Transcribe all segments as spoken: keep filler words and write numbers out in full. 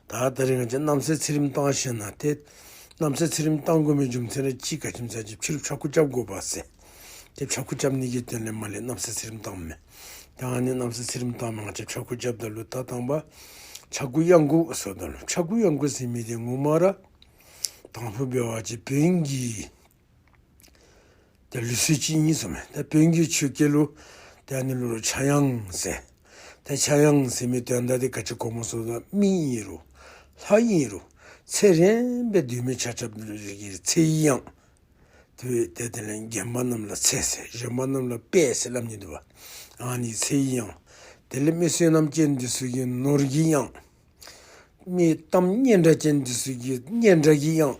ད་ད་རིས་ང་བཅས་རྣམ་སྲས་ཚེ་རིངམ་བཏང་ཞིནམ་ལས་ཏེ་རྣམ་སྲས་ཚེ་རིངམ་བཏང་དགོ་མི་རྒྱུ་མཚན་ར་གཅིག་ག་ཅི་སྨོ་ཟེར་བ་ཅིན་ཕྱི་རུ་ཕྱྭ་འགུགས་རྐྱབ་དགོ་པས་ཟེར། ཏེ་ཕྱྭ་འགུགས་རྐྱབ་ནི་གི་དོན་ལས་མ་ལས་རྣམ་སྲས་ཚེ་རིངམ་བཏངམ་མས། ད་ཨ་ནི་རྣམ་སྲས་ཚེ་རིངམ་བཏངམ་མས། ང་བཅས་ཕྱྭ་འགུགས་རྐྱབ་ད་ལུ་ད་དང་པ་ཕྱྭ་འགུགས་གཡང་འགུགས་ཟེརཝ་ད་ལུ་ཕྱྭ་འགུགས་གཡང་འགུགས་ཟེར་མི་འདི་ངོ་མ་ར་དང་ཕུ་འབད་བ་ཅིན་བོན་གྱི་ཏེ་ལུགས་སྲོལ་ཅིག་ཨིན་ཟེརཝ་མས། ཏེ་བོན་གྱི་ཆོས་སྐད་ལུ་ཏེ་ཨ་ནི་ལུ་ཕྱྭ་གཡང་ཟེར། ཏེ་ཕྱྭ་གཡང་ཟེར་མི་དོན་དག་འདི་ག་ཅི་གོཝ་སྨོ་ཟེརཝ་ད་མི་ཨིན་རུང་ལྷ་ཨིན་རུང་ཚེ་རིངམོ་སྦེ་སྡོད་མི་ཆ་ཁྱབ་ལུ་ཚེ་ཡི་གཡང་། ཏེ་ཏེ་དེ་ལས་རྒན་པ་རྣམས་ལ་ཚེ་ཟེར་གཞོན་པ་རྣམས་ལ་དཔལ་ཟེར་སླབ་ནི་འདུག་པ། ཨ་ནི་ཚེ་ཡི་གཡང་། དེ་ལས་མི་བསོད་ནམས་ཅན་འདི་ཚུ་གིས་ནོར་གྱི་གཡང་། མི་གཏམ་སྙན་གྲགས་ཅན་འདི་ཚུ་གིས་སྙན་གྲགས་ཀྱི་གཡང་།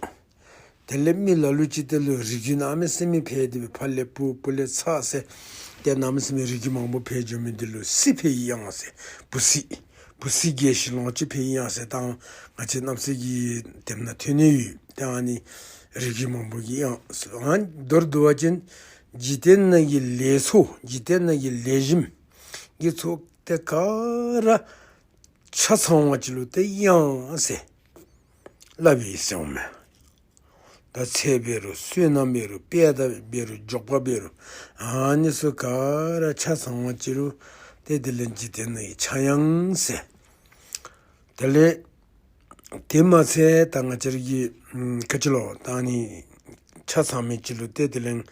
དེ་ལས་མི་ལ་ལུ་ཅིག་དེ་ལུ་རིགས་རྒྱུད་གནམ་མེད་ས་མེད་འཕེལ་ཏེ་སྦེ་ཕ་ལས་བུ་བུ་ལས་ཚ་ཟེར་ཏེ་གནམ་མེད་ས་མེད་རིགས་རྒྱུད་མང་པོ་འཕེལ་འགྱོ་མི་འདི་ལུ་སྲིད་འཕེལ་གྱི་གཡང་ཟེར། བུ་སྲིད་བུ་སྲིད་རྒྱས་ཤིང་ལོངས་སྤྱོད་འཕེལ་གྱི་གཡང་ཟེར་ད་ང་བཅས་རྣམ་སྲས་ཀྱི་དེབ་ནང་ཐོན་ནི་ཡོད། ཏེ་ཨ་ནི་རིགས་རྒྱུད་མང་པོ་གི་གཡང་ཟེར། ཨ་མདོར་བསྡུ་བ་ཅིན་འཇིག་རྟེན་ནང་གི་ལེགས་ཚོགས་འཇིག་རྟེན་ནང་གི་ལེགས་ཤོམ་གྱི་ཚོགས་དེ་ག་ར་ཆ་ཚང་བ་ཅིག་ལུ་ཏེ་གཡང་ཟེར་སླབ་ཨིན་ཟེརཝ་མས། ད་ཚེ་འབད་རུང་བསོད་ནམས་འབད་རུང་དཔལ་དང་འབད་རུང་འབྱོར་པ་འབད་རུང་ཨ་ནི་ཚུ་ག་ར་ཆ་ཚང་བ་ཅིག་ལུ་ཏེ་དེ་ལས་འཇིག་རྟེན་ནང་གི་ཕྱྭ་གཡང་ཟེར། དེ་ལས་དེ་མ་ཚད་ད་ང་བཅས་ར་གི་ཨམ་ག་ཅི་ལོ་ད་ཨ་ནི་ཆ་ཚང་མི་ཅིག་ལུ་ཏེ་དེ་ལས་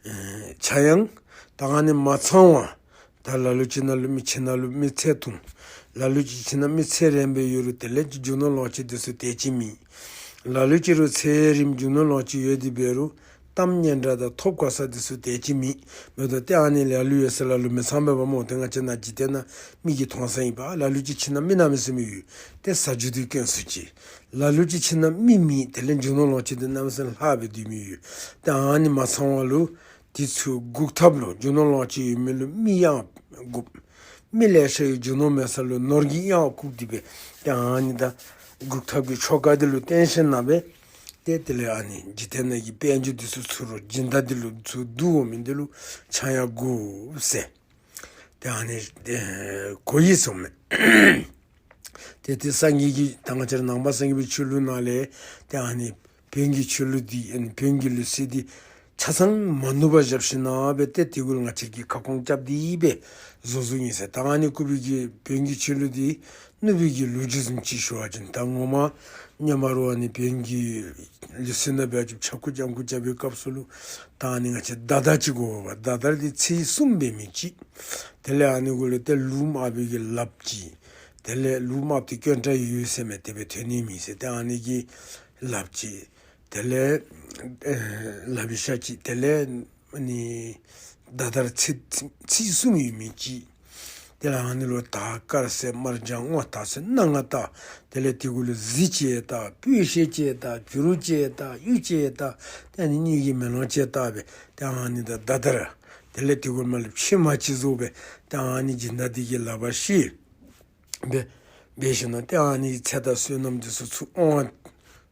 ཨེ་ཕྱྭ་གཡང་། ད་ཨ་ནི་མ་ཚང་བར་ད་ལ་ལུ་ཅིག་ནང་ལུ་མི་ཁྱིམ་ནང་ལུ་མི་ཚེ་ཐུང་། ལ་ལུ་ཅིག་ཁྱིམ་ནང་མི་ཚེ་རིངམོ་སྦེ་ཡོད་རུང་དེ་ལས་ཅིག་རྒྱུ་ནོར་ལོངས་སྤྱོད་འདི་ཚུ་དེ་ཅིག་མེད། ལ་ལུ་ཅིག་རུང་ཚེ་རིངམོ་རྒྱུ་ནོར་ལོངས་སྤྱོད་ཡོད་དེ་འབད་རུང་གཏམ་སྙན་གྲགས་དང་ཐོབ་གོ་ས་འདི་ཚུ་དེ་ཅིག་མེད། མེད་དོ། ཏེ་ཨ་ནི་ལ་ལུ་ཡོད་ས་ལ་ལུ་མི་ཚངམ་འབདཝ་སྨོ། ཏེ་ང་བཅས་ནཱ་འཇིག་རྟེན་ནང་མིག་གིས་མཐོང་ས་ཨིན་པས། ལ་ལུ་ཅིག་ཁྱིམ་ནང་མི་གནམ་མེད་ས་མེད་ཡོད། ཏེ་ཟ་རྒྱུ་འདི་དཀོན་སུ་ཅིག། ལ་ལུ་ཅིག་ཁྱིམ་ནང་མི་མེད། དེ་ལས་རྒྱུ་ནོར་ལོངས་སྤྱོད་འདི་གནམ་མེད་ས་མེད་ལྷག་སྦེ་སྡོད་མི་ཡོད། ཏེ་ཨ་ནི་མ་ཚང་བ་ལུ་དེ་ཚུ་འགུག་ཐབས་ལུ་རྒྱུ་ནོར་ལོངས་སྤྱོད་ཡོད་མི་ལུ་མི་གཡང་འགུག། མི་ལེ་ཤ་ཡོད་རྒྱུ་ནོར་མེད་ས་ལུ་ནོར་གྱི་གཡང་བཀུག་སྟེ་སྦེ་ཏེ་ཨ་ནི་ད་འགུག་ཐབས་ཀྱི་ཆོ་ག་འདི་ལུ་བརྟེན་ཞིནམ་ལས་སྦེ་ཏེ་དེ་ལས་ཨ་ནི་འཇིག་རྟེན་ནང་གི་དཔལ་འབྱོར་འདི་ཚུ་ཚུར་རོ་སྦྱིན་བདག་འདི་ལུ་ཚུར་བསྡུ་འོང་མི་འདི་ལུ་ཕྱྭ་གཡང་འགུགས་ཟེར། ཏེ་ཨ་ནི་ཨེ་གོ་ཡི་ཟེརཝ་མས། ཏེ་ཏེ་སངས་རྒྱས་ཀྱི་ད་ང་བཅས་ར་ནང་པ་སངས་རྒྱས་པའི་ཆོས་ལུགས་ནང་ལས་ཏེ་ཨ་ནི་བོན་གྱི་ཆོས་ལུགས་འདི་ཨ་ནི་བོན་གྱི་ལུགས་སྲོལ་འདི་ཆ་ཚང་མ་ནུབ་པར་བཞག་ཞིནམ་ལས་སྦེ་ཏེ་དེ་གུ་ལུ་ང་བཅས་ཀྱིས་ཁ་སྐོང་རྐྱབ་སྟེ་སྦེ་བཟོ་བཟོཝ་ཨིན་ཟེར། ད་ཨ་ནི་ལྐུགས་པའི་གི་བོན་གྱི་ཆོས་ལུགས་འདི་ནུབ་པའི་གི་ལོ་རྒྱུས་བཟུམ་ཅིག་ཞུ་བ་ཅིན་ད་ངོ་མ་ཧེ་མ་ར་ཨ་ནི་བོན་གྱི་ལུགས་སྲོལ་ནང་འབད་བ་ཅིན་ཕྱྭ་འགུགས་གཡང་འགུགས་རྐྱབ་པའི་སྐབས་སུ་ལུ་ད་ཨ་ནི་ང་བཅས་མདའ་དར་ཅིག་དགོ་པས། མདའ་དར་འདི་ཚེག་གསུམ་འབད་མི་ཅིག། དེ་ལས་ཨ་ནི་གུ་ལུ་ཏེ་ལུག་དམར་པོའི་གི་ལགཔ་ཅིག། དེ་ལས་ལུག་དམརཔོ་འདི་དཀོན་དྲགས་ཡོད་ཟེར་མས། དེ་སྦེ་ཐོན་ནི་མེད་ཟེར། ཏེ་ཨ་ནི་གི་ལགཔ་ཅིག། དེ་ལས་ཨེ་ལག་པའི་ཤ་ཅིག། དེ་ལས་ཨ་ནི་མདའ་དར་ཚེག་ཚེག་གསུམ་ཡོད་མི་ཅིག། དེ་ལས་ཨ་ནི་ལུ་དར་དཀར་སེར་དམར་ལྗང་སྔོ་དར་ཚོན་སྣ་ལྔ་བཏགས། དེ་ལས་དེ་གུ་ལུ་གཟི་ཅིག་བཏགས། སྤོས་ཤེལ་ཅིག་བཏགས། བྱུ་རུ་ཅིག་བཏགས། གཡུ་ཅིག་བཏགས། ཏེ་ཨ་ནི་སྙན་གྱི་མེ་ལོང་ཅིག་བཏགས་སྦེ་ཏེ་ཨ་ནི་ད་མདའ་དར། དེ་ལས་དེ་གུ་མར་ལུ་ཕྱེ་མ་ཅིག་བཟོ་སྦེ་ཏེ་ཨ་ནི་སྦྱིན་བདག་འདི་གི་ལག་པར་བཤེད་སྦེ་འབད་ཞིནམ་ལས་ཏེ་ཨ་ནི་ཚེ་དང་བསོད་ནམས་འདི་ཚུ་ཚུར་འོང་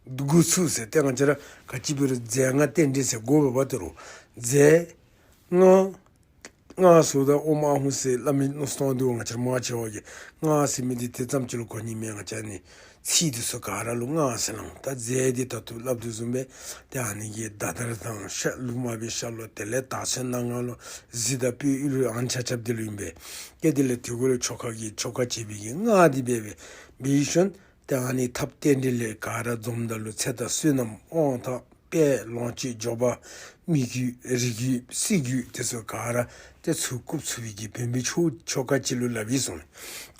བ་འགོ་བཙུགས་ཟེར། ཏེ་ང་བཅས་ར་ག་ཅི་འབད་རུང་རྫས་ལྔ་རྟེན་འབྲེལ་ཟེར་དགོ་པས་པ། ཏེ་རུང་རྫས་ལྔ་ལྔ་ཟེརཝ་ད་ཨོཾ་ཨཱཿཧཱུྃ་ཟེར་སླབ་མི་མནོ་བསམ་བཏང་དོ། ང་བཅས་ར་མང་ཆེ་བ་གིས་ལྔ་ཟེར་མི་འདི་དེ་ཙམ་ཅིག་ལུ་གོ་ནི་མེད། ང་བཅས་ཨ་ནི་ཚིག་འདི་ཚུ་ག་ར་ལུ་ལྔ་ཟེར་སླབ། ད་རྫས་འདི་ད་ལྟོ་སླབ་དོ་བཟུམ་སྦེ་ཏེ་ཨ་ནི་གི་མདའ་དར་དང་ཤ་ལུག་དམར་པོའི་ཤ་ལོ། དེ་ལས་དར་ཚོན་སྣ་ལྔ་ལོ། གཟི་དང་སྤོས་གཡུ་ལོ། ཨ་ནི་ཆ་ཁྱབ་འདི་ལུ་ཨིན་པས། ཏེ་དེ་ལས་དེ་གུ་ལུ་ཆོ་ག་གི་ཆོ་ག་བྱེད་པའི་གི་སྔགས་འདི་འབད་སྦེ་འབད་ཞིནམ་ཏེ་ཨ་ནི་ཐབས་རྟེན་འབྲེལ་ལས་ག་ར་འཛོམས་ད་ལུ་ཚེ་དང་བསོད་ནམས་དབང་ཐང་དཔལ་ལོངས་སྤྱོད་འབྱོར་པ་མི་རྒྱུད་རིགས་རྒྱུད་སྲིད་རྒྱུད་དེ་ཚུ་ག་ར་ཏེ་ཚུར་བཀུག་ཚུགས་པའི་གི་བོན་པོའི་ཆོ་ཆོ་ག་ཅིག་ལུ་སླབ་ཨིན་གསུངས།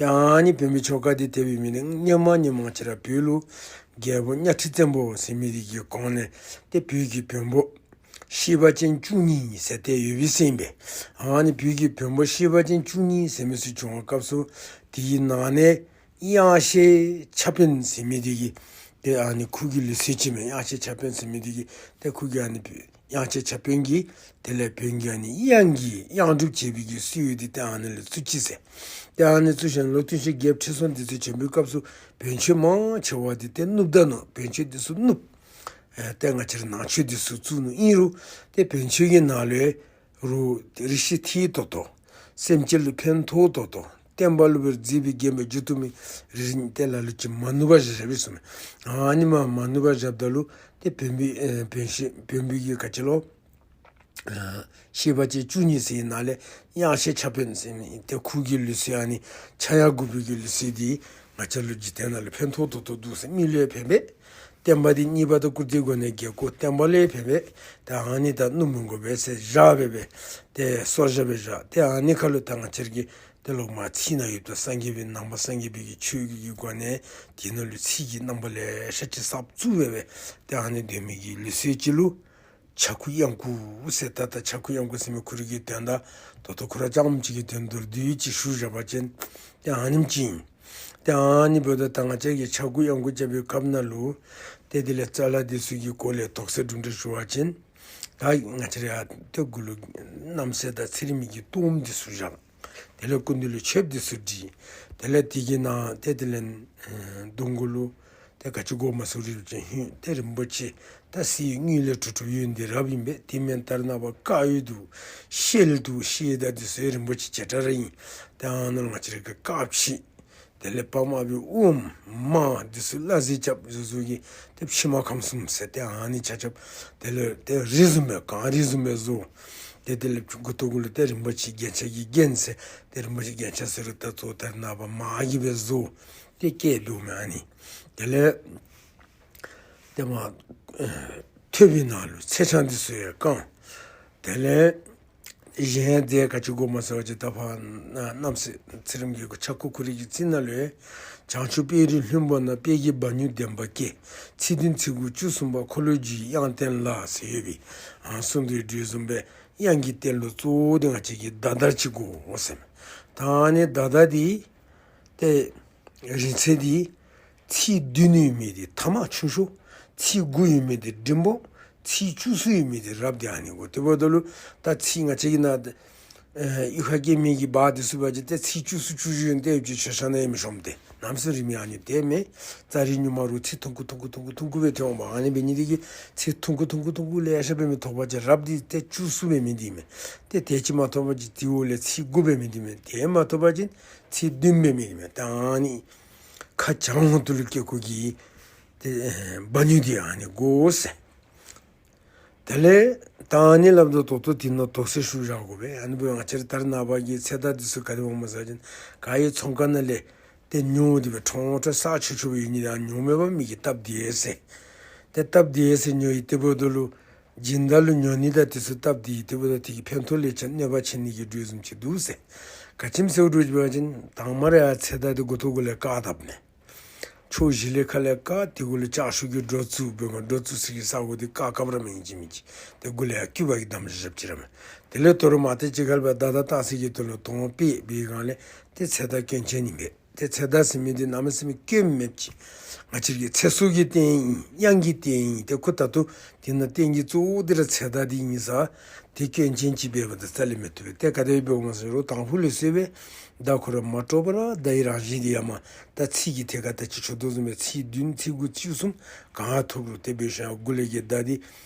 ཏེ་ཨ་ནི་བོན་པོའི་ཆོ་ག་འདི་དེ་འབད་མི་ནི་སྔོན་མ་ནི་མང་ཆེ་ར་བོད་ལུ་རྒྱལ་པོ་གཉའ་ཁྲི་བཙན་པོ་ཟེར་མི་འདི་གི་གོང་ནས་ཏེ་བོད་ཀྱི་བོན་པོ་ཤེས་པ་ཅན་བཅུ་གཉིས་ཟེར་ཏེ་ཡོད་པའི་ཟེར་ཨིན་པས། ཨ་ནི་བོད་ཀྱི་བོན་པོ་ཤེས་པ་ཅན་བཅུ་གཉིས་ཟེར་མི་ཚུ་བྱུང་བའི་སྐབས་སུ་དེའི་ནང་ནས་དབྱངས་ཤེས་ཕྱྭ་དཔོན་ཟེར་མི་འདི་གིས་ཏེ་ཨ་ནི་ཁོ་གི་ལུགས་སྲོལ་ཅིག་མས། དབྱངས་ཤེས་ཕྱྭ་དཔོན་ཟེར་མི་འདི་གིས་ཏེ་ཁོ་གིས་ཨ་ནི་དབྱངས་ཤེས་ཕྱྭ་དཔོན་གྱིས་དེ་ལས་བོན་གྱི་ཨ་ནི་དབྱངས་ཀྱི་དབྱངས་སྒྲུབ་བྱེད་པའི་གི་སྲོལ་འདི་ཏེ་ཨ་ནི་ལས་བཙུགས་ཅི་ཟེར། ཏེ་ཨ་ནི་བཙུགས་ཞིནམ་ལས་ལོ་ཐུན་བཞི་རྒྱལཔོ་ཁྲི་སྲོང་ལྡེ་བཙན་བྱོན་པའི་སྐབས་སུ་བོན་ཆོས་མང་ཆེ་བ་འདི་ཏེ་ནུབ་ད་ནུག། བོན་ཆོས་འདི་ཚུ་ནུབ། ཨེ་ཏེ་ང་བཅས་ར་ནང་ཆོས་འདི་ཚུ་བཙུགས་ནུག། ཨིན་རུང་ཏེ་བོན་ཆོས་ཀྱི་ནང་ལས་རུང་རེ་ཞིག་ཐིག་ཏོག་ཏོ་སེམས་ཅན་ལུ་ཕན་ཐོགས་ཏོག་ཏོ་ བསྟན་པ་ལུ་སྦེ་མཛད་པའི་རྒྱན་སྦེ་བརྗོད་བཏུབ་མི་རིགས་ཏེ་ལ་ལུ་ཅིག་མ་ནུབ་པར་བཞག་བཞགཔ་ཨིན་ཟེར་མས། ཨ་ནི་མ་མ་ནུབ་པར་བཞགཔ་ད་ལུ་ཏེ་བོན་པོའི་ཨེ་བོན་ཤིང་བོན་པོའི་གི་ག་ཅི་ལོ་ཨ་བཤད་པ་ཅིན་བཅུ་གཉིས་ཟེར་ནང་ལས་གཡང་ཤེས་ཕྱྭ་བོན་ཟེར་མི་ཏེ་ཁོ་གི་ལུགས་སྲོལ་ཨ་ནི་ཕྱྭ་གཡང་འགུགས་པའི་གི་ལུགས་སྲོལ་འདི་ང་བཅས་ལུ་འཇིག་རྟེན་ནང་ལུ་ཕན་ཐོགས་ཏོག་ཏོ་འདུག་ཟེར། མི་ལུ་ཡང་ཕན་པས། བསྟན་པ་འདི་གཉིས་པ་དང་བཀུར་སྟི་དགོ་ནི་དགེ་བསྐོ་བསྟན་པ་ལུ་ཡང་ཕན་པས། ཏེ་ཨ་ནི་ད་ནུབ་མི་དགོ་པས་ཟེར་བཞག་སྦེ་སྦེ་ཏེ་སོར་བཞག་སྦེ་བཞག། ཏེ་ཨ་ནི་ཁ་ལུ་ད་ང་བཅས་ཀྱིས་ཏེ་ལོག་མར་ཚིག་ནང་ཡོདཔ་ད་སངས་རྒྱས་པའི་ནང་པ་སངས་རྒྱས་པའི་གི་ཆོས་ཀྱི་སྒོ་ནས་དེ་ནང་ལུ་ཚིག་གི་རྣམ་པ་ལེ་ཤ་ཅིག་གསརཔ་བཙུགས་སྦེ་སྦེ་ཏེ་ཨ་ནི་སྡོད་མི་གི་ལུགས་སྲོལ་ཅིག་ལུ་ཕྱྭ་འགུགས་གཡང་འགུགས་ཟེར། ད་ལྟ་ཕྱྭ་འགུགས་གཡང་འགུགས་ཟེར་མི་ཁོ་རའི་གི་དོན་དག་ད་ལྟོ་ཁོ་ར་རྐྱངམ་གཅིག་གི་དོན་མདོར་བསྡུས་ཅིག་ཞུ་བཞག་པ་ཅིན་ཏེ་ཨ་ནེམ་ཅིག་ཨིན། ཏེ་ཨ་ནི་འབདཝ་ད་ད་ང་བཅས་ཀྱིས་ཕྱྭ་འགུགས་གཡང་འགུགས་རྐྱབ་པའི་སྐབས་ནང་ལུ་ཏེ་དེ་ལས་ཅ་ལ་འདི་ཚུ་གི་སྐོར་ལས་དོགས་སེལ་དྲུང་འགྲེལ་ཞུ་བ་ཅིན་ད་ང་བཅས་ར་ཡང་ཏེ་མགུ་ལུ་རྣམ་སྲས་དང་ཚེ་རིང་མའི་གི་གཏོརམ་འདི་ཚུ་བཞག། དེ་ལས་སྐུ་མདུན་ལུ་མཆོདཔ་འདི་ཚུ་སྒྲིག། དེ་ལས་དེ་གི་ནང་ཏེ་དེ་ལས་ཨེ་གདོང་གུ་ལུ་ཏེ་ག་ཅི་དགོ་མ་ཟེར་རུང་ཅིག་ཧིང་ཏེ་རིན་པོ་ཆེ་ད་གསེར་དངུལ་ལས་གྲུབ་གྲུབ་ཡོད་འདི་རབ་ཨིན་པས། དེ་མེན་ད་རེས་ནངས་པ་དཀར་ཡོལ་འདུག། ཤེལ་འདུག། ཤེལ་དང་འདི་ཚུ་རིན་པོ་ཆེ་བྱེ་བྲག་ར་ཨིན། ཏེ་ཨ་ནཱ་ལུ་ང་བཅས་ར་གི་དཀར་ཕྱེ་དེ་ལས་པདྨ་བི་ཨོམ་མར་འདི་ཚུ་བླ་གཟི་རྐྱབ་བཟོ་བཟོཝ་གི་ཏེ་ཕྱེ་མར་ཁམ་གསུམ་ཟེར་ཏེ་ཨ་ནི་ཆ་ཁྱབ་དེ་ལས་ཏེ་རི་བཟུམ་སྦེ་གངས་རི་བཟུམ་སྦེ་བཟོ། ཏེ་དེ་ལས་མགུ་ཏོ་གུ་ལུ་ཏེ་རིན་པོ་ཆེ་རྒྱན་ཆ་གིས་བརྒྱན་ཟེར། ཏེ་རིན་པོ་ཆེ་རྒྱན་ཆ་ཟེར་རུང་ད་ལྟོ་ད་རེས་ནངས་པ་མར་གྱིས་སྦེ་བཟོ། ཏེ་བཀལ་འདུག་མས་ཨ་ནི། དེ་ལས་ཏེ་མར་ཨེ་ཐོད་པའི་ནང་ལུ་ཚེས་ཆང་འདི་ཚུ་ཡང་བཀང་། དེ་ལས་གཞན་རྫས་ག་ཅི་དགོ་མ་ཟེར་བ་ཅིན་ད་ཕར་རྣམ་སྲས་ཚེ་རིང་གི་ཕྱྭ་འགུགས་ཁོ་རའི་གི་ཚིག་ནང་ལུ་ཡང་བྱང་ཆུབ་དཔལ་རི་ལྷུན་པོ་ན། དཔལ་གྱི་སྦ་སྨྱུག་ལྡེམ་པ་སྐྱེས། ཚེས་བདུན་ཚེས་དགུ་བཅུ་གསུམ་པ། འཁོར་ལོས་སྒྱུར་བའི་གཡང་རྟེན་ལ་ཟེར་ཡོད་པའི་ཨ་གསུང་དོན་འདི་བཟུམ་སྦེ་གཡང་གི་རྟེན་ལུ་གཙོ་བོ་འདི་ང་བཅས་ཀྱིས་མདའ་དར་ཅིག་དགོ་ཟེར་མས། ད་ཨ་ནི་མདའ་དར་འདི་ཏེ་རིང་ཚད་འདི་ཚེས་བདུན་ཡོད་མི་འདི་ཐ་མ་ཆུང་ཤོས། ཚེས་དགུ་ཡོད་མི་འདི་འབྲིང་པོ། ཚེས་བཅུ་གསུམ་ཡོད་མི་འདི་རབ་འདི་ཨ་ནི་དགོ། དེ་འབདཝ་ད་ལུ་ད་ཚེས་ང་བཅས་ཀྱི་ནང་ཨེ་གཡུས་ཁར་སྐྱེ་མི་གི་བ་འདི་ཚུ་འབད་བ་ཅིན་ཏེ་ཚེས་བཅུ་གསུམ་བཅུ་བཞི་ཡོད་དེ་ཡོད་ཅིག་ཆ་ཤ་ན་ཡང་མི་ཤོངམ་ཏེ་གནམ་མེད་ས་མེད་རིང་མི་ཨ་ནི་དེ་མེན། ཙ་རི་ཉུང་མ་རུང་ཚེས་ཐུང་ཀུ་ཐུང་ཀུ་ཐུང་ཀུ་ཐུང་ཀུ་སྦེ་ཐོན་འོང་བ། ཨ་ནི་འབད་ནི་འདི་གིས་ཚེས་ཐུང་ཀུ་ཐུང་ཀུ་ཐུང་ཀུ་ལེ་ཤ་འབད་མི་ཐོབ་པ་ཅིན་རབ་འདི་ཏེ་བཅུ་གསུམ་འབད་མི་འདི་མས། ཏེ་དེ་ཅིག་མ་ཐོབ་པ་ཅིན་དེའི་འོག་ལས་ཚེས་དགུ་འབད་མི་འདི་མས། དེ་མ་ཐོབ་པ་ཅིན་ཚེས་བདུན་འབད་མི་འདི་མས། ད་ཨ་ནི་ཁ་བྱང་ཧོང་ཏོ་ལུ་སྐྱེ་ཁོ་གི་ཏེ་ཨེ་སྦ་སྨྱུག་འདི་ཨ་ནི་དགོ་ཟེར། དེ་ལས་ད་ཨ་ནི་སླབ་དོ་ད་ལྟོ་དེ་ནང་དོགས་སེལ་ཞུ་བཞག་དགོ་པས། ཨ་ནི་འབདཝ་ང་བཅས་ར་ད་རེས་ནངས་པ་གི་ཚེ་མདའ་འདི་ཚུ་ག་དེ་འོང་མས་ཟེར་བ་ཅིན་ག་ཡི་ཚོང་ཁང་ནང་ལས་ཏེ་ཉོ་སྟེ་སྦེ་ཁྲོང་ཁྲོ་ས་ཆོག་ཆོག་སྦེ་ཡོད་ནི་དེ་ཉོ་མི་འབག་མི་གིས་སྟབས་བདེ་ཟེར། ཏེ་སྟབས་བདེ་ཟེར་ཉོ་ཡི། དེ་འབདཝ་ད་ལུ་སྦྱིན་བདག་ལུ་ཉོ་ནི་དང་དེ་ཚུ་སྟབས་བདེ་ཡི། དེ་འབདཝ་ད་དེ་གིས་ཕན་ཐོགས་ལེགས་ཀྱང་གནོད་པ་ཆེ་ནི་གི་འགྲོས་བཟུམ་ཅིག་འདུག་ཟེར། ག་ཅི་སྨོ་ཟེར་བ་ཅིན་དང་པ་ར་ཡང་ཚེ་མདའ་འདི་མགུ་ཏོ་གུ་ལས་བཀག་དཔ་མས། ཕྱོགས་བཞི་ལས་ཁ་ལས་བཀག། དེ་གུ་ལུ་ལྕགས་ཤོག་གི་སྒྲོ་བཙུགས། འབད་བ་ཅིན་སྒྲོ་བཙུགས་ས་གི་ས་གོ་འདི་བཀག་བཀགཔ་ར་མེན་ཅིག་མེན་ཅིག། ཏེ་མགུ་ལས་ཡར་སྐུད་པ་གིས་བསྡམས་བཞགཔ་ཅིག་ར་མས། དེ་ལས་དོ་རུང་མར་ཏེ་ཅིག་ཁར་སྦེ་མདའ་དར་བཏགས་ས་གི་དོན་ལུ་དོང་པེ་འབད་བའི་སྒང་ལས་ཏེ་ཚེ་མདའ་སྐྱོན་ཅན་ཨིན་པས། ཏེ་ཚེ་མདའ་ཟེར་མི་འདི་གནམ་མེད་ས་མེད་སྐྱོན་མེདཔ་ཅིག། ང་བཅས་ཀྱི་ཚེ་སྲོག་གི་རྟེན་ཨིན། གཡང་གི་རྟེན་ཨིན། ཏེ་ཁོ་ད་ལྟོ་དེ་ནང་རྟེན་གྱི་གཙོ་བོ་འདི་ར་ཚེ་མདའ་འདི་ཨིན་ས། ཏེ་སྐྱོན་ཅན་ཅིག་འབདཝ་ད་རྩ་ལས་མི་བཏུབ་པས། ཏེ་ག་དེ་སྦེ་འབདཝ་སྨོ་ཟེར་རུང་དང་ཕུ་ལུགས་སྲོལ་སྦེ་མདའ་ཁོ་ར་མ་དཀྲོགས་པར་མདའ་གི་རང་བཞིན་འདི་ཡར་མར་ད་ཚིག་གི་ཐད་ཁར་ད་ཅི་ཞུ་དོ་བཟུམ་སྦེ་ཚེས་བདུན་ཚེས་དགུ་བཅུ་གསུམ་གང་ཐོབ་རུང་དེ་སྦེ་ཤོག། མགུ་ལས་ཀྱི་མདའ་འདི་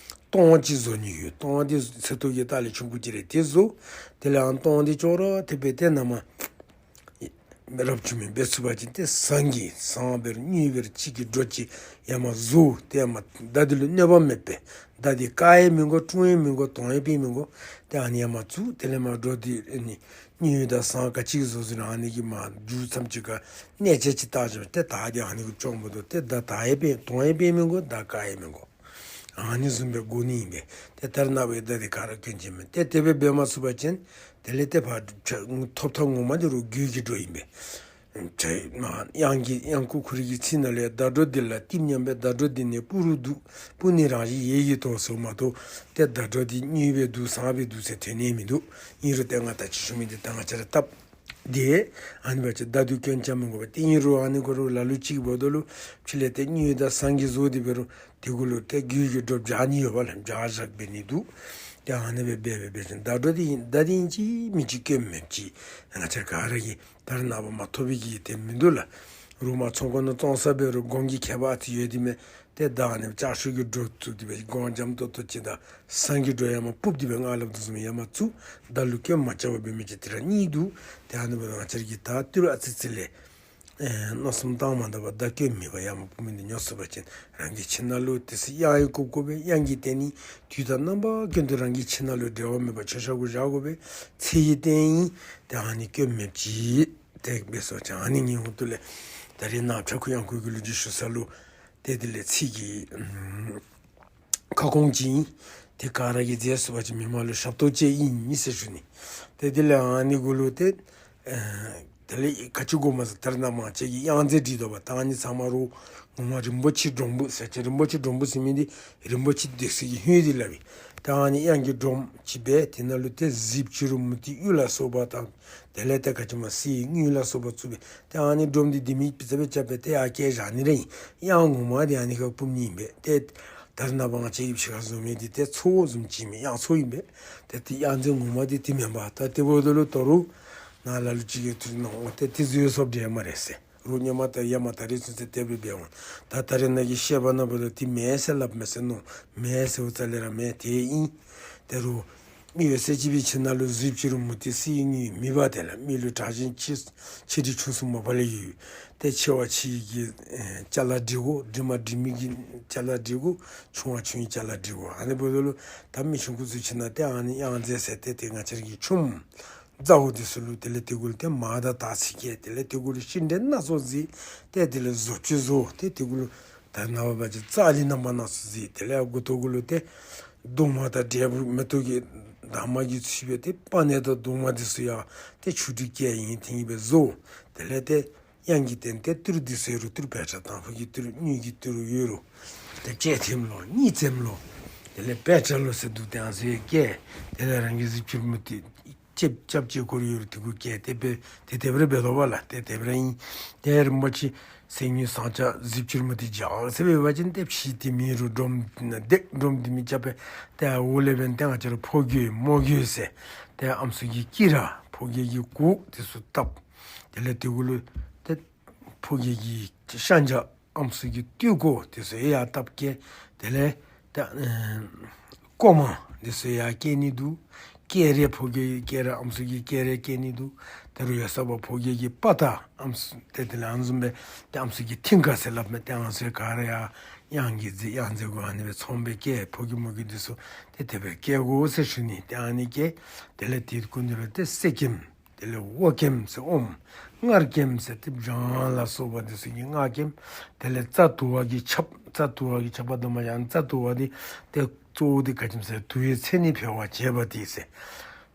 ལྟོང་ཅིག་བཟོ་ནི་ཡོད། ལྟོང་འདི་ཚེ་ཐོག་གི་རྟགས་ལས་ཆུང་ཀུ་ཅིག་རེ་ཏེ་བཟོ། དེ་ལས་ཨ་ལྟོང་འདི་ཅོག་ར་འཐདཔ་སྦེ་ཏེ་ནཱ་མར་རབ་བྱུང་མི་འབད་ཚུགས་པ་ཅིན་ཏེ་ཟངས་ཀྱི་ཟངས་འབད་རུང་དངུལ་འབད་རུང་གཅིག་གི་སྒྲོ་ཅིག་ཡར་མར་བཟོ། ཏེ་ཡར་མར་མདའ་འདི་ལུ་གནོད་པ་མེད་པས། མདའ་འདི་བཀག་ཡང་མི་དགོ། དཀྲུག་ཡང་མི་དགོ། དོང་ཡང་པེ་མི་དགོ། ཏེ་ཨ་ནི་ཡར་མར་བཙུགས། དེ་ལས་མར་སྒྲོ་འདི་ཨ་ནི་དངུལ་དང་ཟངས་ག་ཅི་བཟོ་ཟེར་ན་ཨ་ནི་གི་མར་མཇུག་མཚམས་ཅིག་ཁར་གནས་ཆ་ཅིག་བཏགས་བཞག་སྟེ་ད་འདི་ཨ་ནི་གུ་ཅོག་མི་འདུག། ཏེ་མདའ་བཏགས་ཡང་པེ་དོང་ཡང་པེ་མི་དགོ། མདའ་བཀག་ཡང་མི་དགོ། ཨ་ནི་བཟུམ་སྦེ་དགོ་ནི་ཨིན་པས། ཏེ་ད་རེས་ནངས་པའི་མདའ་འདི་ག་ར་སྐྱོན་ཅན་མས། ཏེ་དེ་སྦེ་འབད་མ་ཚུགས་པ་ཅིན་དེ་ལས་ཏེ་ཕར་ཐོབ་ཐང་ངོ་མ་འདི་རུང་རྒྱུད་ཀྱི་སྒྲོ་ཨིན་པས། ཏེ་མར་གཡང་གི་གཡང་འགུགས་ཁོ་རའི་གི་ཚིག་ནང་ལས་མདའ་སྒྲོ་འདི་ལ་བསྟིམ་སྙམ་པའི། མདའ་སྒྲོ་འདི་ནི་སྤུ་རུ་འདུག། སྤུ་ནི་རང་བཞིན་ཡེ་ཡིས་རྟོགས་ཟེར་མ་གཏོགས་ཏེ་མདའ་སྒྲོ་འདི་དངུལ་སྦེ་འདུག་ཟངས་སྦེ་འདུག་ཟེར་དོན་ནི་མིན་འདུག། ཨིན་རུང་ཏེ་ང་ད་ཅི་ཞུ་མི་འདི་ད་ང་བཅས་ར་སྟབས་བདེ་ཨ་ནི་འབད་བ་ཅིན་མདའ་འདི་སྐྱོན་ཅན་མི་དགོ་པས། ཏེ་ཨིན་རུང་ཨ་ནི་གུ་རུང་ལ་ལུ་ཅིག་འབདཝ་ད་ལུ་ཕྱི་ལས་ཏེ་དངུལ་དང་ཟངས་ཀྱིས་བཟོ་སྟེ་འབད་རུང་དེ་གུ་ལུ་ཏེ་རྒྱུད་ཀྱི་སྒྲོ་སྦྱར་ནི་ཡོདཔ་ལས་སྦྱར་བཞག་འབད་ནི་འདུག། ཏེ་ཨ་ནི་སྦེ་འབད་འབད་འབད་ཅིན་མདའ་སྒྲོ་འདི་ཨིན་མདའ་འདི་ཨིན་ཅི་མིན་ཅི་སྐྱོན་མེདཔ་ཅིག་ང་བཅས་ག་ར་གིས་ད་རེས་ནངས་པ་མ་ཐོབ་པའི་གི་དེ་མིན་འདུག་ལགས། རུ་མ་ཚོང་ཁང་ནང་བཙོང་ས་འབད་རུང་གོང་གི་ཁྱད་པར་ཨ་ཙི་ཡོད་དེ་མས། ཏེ་ད་ཨ་ནི་ལྕགས་ཤོག་གི་སྒྲོ་བཙུགས་ཏེ་སྦེ་གོང་འཇམ་ཏོང་ཏོ་ཅིག་དང་ཟངས་ཀྱི་སྒྲོ་ཡར་མར་སྤུབས་ཏེ་སྦེ་ང་སླབ་དོ་བཟུམ་ཡར་མར་བཙུགས། བདག་ལུ་སྐྱོན་མ་རྐྱབ་པར་འབད་མི་ཅིག་དེ་ར་གཉིས་འདུག། ཏེ་ཨ་ནི་འབདཝ་ད་ང་བཅས་ར་གིས་ད་ཏི་རུ་ཨ་ཙི་ཙི་ལས་ཨེ་མནོ་བསམ་བཏང་མ་ད་པར་བདག་སྐྱོན་མེད་པར་ཡར་མར་སྤུབས་མི་འདི་ཉོ་ཚུགས་པ་ཅིན་རང་གི་ཁྱིམ་ནང་ལུ་དེ་ཚེ་གཡང་ཡང་བཀུག་དགོ་པས། གཡང་གི་རྟེན་ནི་དུས་དང་རྣམ་པ་ཀུན་ཏུ་རང་གི་ཁྱིམ་ནང་ལུ་འབྲལ་བ་མེད་པར་མཆོད་བཤམ་གུ་བཞག་དགོ་པས། ཚེ་ཡི་རྟེན་ཨིན། ཏེ་ཨ་ནི་སྐྱོན་མེདཔ་ཅིག། ཏེ་འབད་སོང་ཅི་ཨ་ནི་ངེའི་ཧོངས་ལས་ད་རེས་ནངས་པ་ཕྱྭ་འགུགས་གཡང་འགུགས་ཀྱི་ལོ་རྒྱུས་ཞུ་ས་ལུ་ཏེ་དེ་ལས་ཚིག་གི་ཨམ་ཁ་སྐོང་ཅིག་ཨིན། ཏེ་ག་ར་གིས་མཛད་ཚུགས་པ་ཅིན་མི་མང་ལུ་ཞབས་ཏོག་ཅིག་ཨིན་ཟེར་ཞུ་ནི། ཏེ་དེ་ལས་ཨ་ནི་གུ་ལུ་ཏེ་ཨེ་དེ་ལས་ག་ཅི་དགོ་མས་ཟེར་ད་རེས་ནངས་པ་ང་བཅས་ཀྱིས་གཡང་རྫས་སྒྲིག་དོ་བ་ད་ཨ་ནི་ཚང་མ་རུང་ངོ་མ་རིན་པོ་ཆེ་སྒྲོམ་བུ་ཟེར་ཅི། རིན་པོ་ཆེ་སྒྲོམ་བུ་ཟེར་མི་འདི་རིན་པོ་ཆེ་འདི་ཚུ་གི་ཧོད་འདི་སླབ་ཨིན། ཏེ་ཨ་ནི་གཡང་གི་སྒྲོམ་ཅིག་སྦེ་དེ་ནང་ལུ་ཏེ་གཟི་བྱུ་རུ་མུ་ཏིག་གཡུ་ལ་སོགས་པ་དང་དེ་ལས་ཏེ་ག་ཅི་སྨོ་གསེར་དངུལ་ལ་སོགས་པ་བཙུགས་སྦེ་ཏེ་ཨ་ནི་སྒྲོམ་འདི་ལྡེ་མིག་ཙམ་སྦེ་རྐྱབ་སྦེ་ཏེ་ཡར་བཀལ་བཞག་ནི་ར་ཨིན། གཡང་ངོ་མ་འདི་ཨ་ནི་ཁར་སྤུབ་ནི་ཨིན་པས། ཏེ་ད་རེས་ནངས་པ་ང་བཅས་ཀྱིས་ཕྱི་ཁར་བཟོ་མི་འདི་ཏེ་ཚོགས་བཟུམ་ཅིག་ཨིན་པས། གཡང་ཚོགས་ཨིན་པས། ཏེ་དེ་གཡང་རྫས་ངོ་མ་འདི་དེ་མེན་པས། ད་དེ་འབདཝ་ད་ལུ་ད་རུང་ནཱ་ལ་ལུ་ཅིག་གིས་ཐུགས་ནང་འོང་ཏེ་དེ་བཟོ་སོཔ་འདྲས་སྨ་རེ་ཟེར། རོགས་ཧེ་མ་ད་ཧེ་མ་ད་རེས་ཚུན་ཚོད་དེ་སྦེ་འབད་འོང་། ད་ད་རེས་ནངས་ཀྱི་བཤད་པ་ནང་འབདཝ་ད་དེ་མེན་ཟེར་སླབ་མས་ཟེར་མནོ། མེན་ཟེརཝ་རྩ་ལས་ར་མེན། དེ་ཨིན། ད་རུང་མི་འོད་གསལ་གཅིག་པའི་ཁྱིམ་ནང་ལུ་གཟི་བྱུ་རུ་མུ་ཏིག་གསེར་དངུལ་མེད་པ་དེ་ལས་མི་ལུ་དྲག་ཞན་ཆེ་ཆེ་འབྲིང་ཆུང་གསུམ་མ་པ་ལས་ཡོད། ཏེ་ཆེ་བ་ཆེ་གི་ཨེ་ཅ་ལ་སྒྲིག་དགོ། འབྲིང་བ་འབྲིང་མི་གི་ཅ་ལ་སྒྲིག་དགོ། ཆུང་བ་ཆུང་གི་ཅ་ལ་སྒྲིག་དགོ། ཨ་ནི་འབདཝ་ད་ལུ་ད་མི་ཆུང་ཀུ་ཚུ་ཁྱིམ་ནང་ཏེ་ཨ་ནི་གཡང་རྫས་ཟེར་ཏེ་ཏེ་ང་བཅས་ར་གི་ཆུམ་རྫ་བོ་འདི་ཚུ་ལུ་དེ་ལས་དེ་གུ་ལུ་ཏེ་མར་དང་དར་ཚིལ་བཀལ། དེ་ལས་དེ་གུ་ལུ་ཤིང་འབྲས་སྣ་ཚོགས་གཟིགས། ཏེ་དེ་ལས་བཟོ་བཅོས་བཟོ། ཏེ་དེ་གུ་ལུ་ད་ནངས་པ་འབད་བ་ཅིན་རྩ་ལི་རྣམ་པ་སྣ་ཚོགས་གཟིགས། དེ་ལས་མགུ་ཏོ་གུ་ལུ་ཏེ་གདུང་མ་དང་འབྲས་བུ་མེ་ཏོག་གི་འདབ་མ་གིས་ཚུད་པའི་ཏེ་པ་ཎི་དང་གདུང་མ་འདི་ཚུ་ཡང་ཏེ་ཆུ་དྲི་བཀལ་ཡི་ཐིང་ཡི་སྦེ་བཟོ། དེ་ལས་ཏེ་གཡང་གི་རྟེན་ཏེ་ཏི་རུ་འདི་ཚུ་ཡོད་རུང་ཏི་རུ་བེ་ཊ་དང་ཕུ་གི་ཏི་རུ་དངུལ་གྱི་ཏི་རུ་ཡོད་རུང་ཏེ་ལྕེ་ཐེམ་ལོ་གཉིས་ཐེམ་ལོ་དེ་ལས་བེ་ཊ་ལོ་ཟེར་འདུག། ཏེ་ཨ་ནི་ཚུ་ཡང་བཀལ། དེ་ལས་རང་གི་གཟི་བྱུ་རུ་མུ་ཏིག་ཅེབ་ཅེབ་སྐོར་ཡོད་རུང་དེ་གུ་བཀལ། ཏེ་སྦེ་ཏེ་དེ་སྦེ་ར་འབད་དོ་བ་ལགས། ཏེ་དེ་སྦེ་ར་ཨིན། ཏེ་རིན་པོ་ཆེ་གསེར་དངུལ་ཟངས་ལྕགས་གཟི་བྱུ་རུ་མུ་ཏིག་རྒྱ་ཟེར་འབད་བ་ཅིན་ཏེ་ཕྱི་ཏེ་མེད་རུང་སྒྲོམ་འདི་སྒྲོམ་ལྡེ་མིག་རྐྱབ་སྦེ་ཏེ་འོག་ལས་འབདན་ཏེ་ང་བཅས་ར་ཕོ་རྒོད་མོ་རྒོད་ཟེར་ཏེ་ཨམ་སྲུ་གི་དཀྱི་ར་ཕོ་རྒོད་ཀྱི་གུར་དེ་ཚུ་བཏབ། དེ་ལས་དེ་གུ་ལུ་ཏེ་ཕོ་རྒོད་ཀྱི་ཤ་འཇག་ཨམ་སྲུ་གི་སྟོད་གོ་དེ་ཚུ་ཡང་བཏབ་བཀལ། དེ་ལས་ད་ཨེ་ཀོ་མ་འདི་ཚུ་ཡང་བཀལ་ནི་འདུག། སྐེ་རགས་ཕོ་རྒོད་སྐེ་རགས་ཨམ་སྲུ་གི་སྐེ་རགས་བཀལ་ནི་འདུག། ད་རུང་ཡོད་ས་བ་ཕོ་རྒོད་ཀྱི་དཔའ་རྟགས་ཨམ་སྲུ་ཏེ་དེ་ལས་ཨ་ནི་བཟུམ་སྦེ་ཏེ་ཨམ་སྲུ་གི་མཐིང་ག་ཟེར་སླབ་མས། ཏེ་ཨ་ནི་ཚུ་ག་ར་ཡང་གཡང་གི་རྫས་གཡང་རྫས་གུ་ཨ་ནི་སྦེ་ཚོང་སྦེ་བཀལ། ཕོ་རྒོད་མོ་རྒོད་འདི་ཚུ་ཏེ་དེ་སྦེ་བཀལ་དགོ་ཟེར་ཞུ་ནི། ཏེ་ཨ་ནི་བཀལ། དེ་ལས་དེ་གུ་འདི་ལུ་ཏེ་གསེར་སྐྱེམས་དེ་ལས་འོ་སྐྱེམས་ཟེར་ཨོམ་མངར་སྐྱེམས་ཟེར་ཏེ་སྦྱང་ལ་སོགས་པ་འདི་ཚུ་གི་མངར་སྐྱེམས། དེ་ལས་རྩ་དུ་བ་གི་ཆབ། རྩ་དུ་བ་གི་ཆབ་པ་དུ་མ་ཡང་རྩ་དུ་བ་འདི་ཏེ་གཙོ་བོ་འདི་ག་ཅི་སྨོ་ཟེར་དུ་བའི་མཚན་ནི་འཕེལ་བར་བྱེད་པ་སྟེ་ཟེར།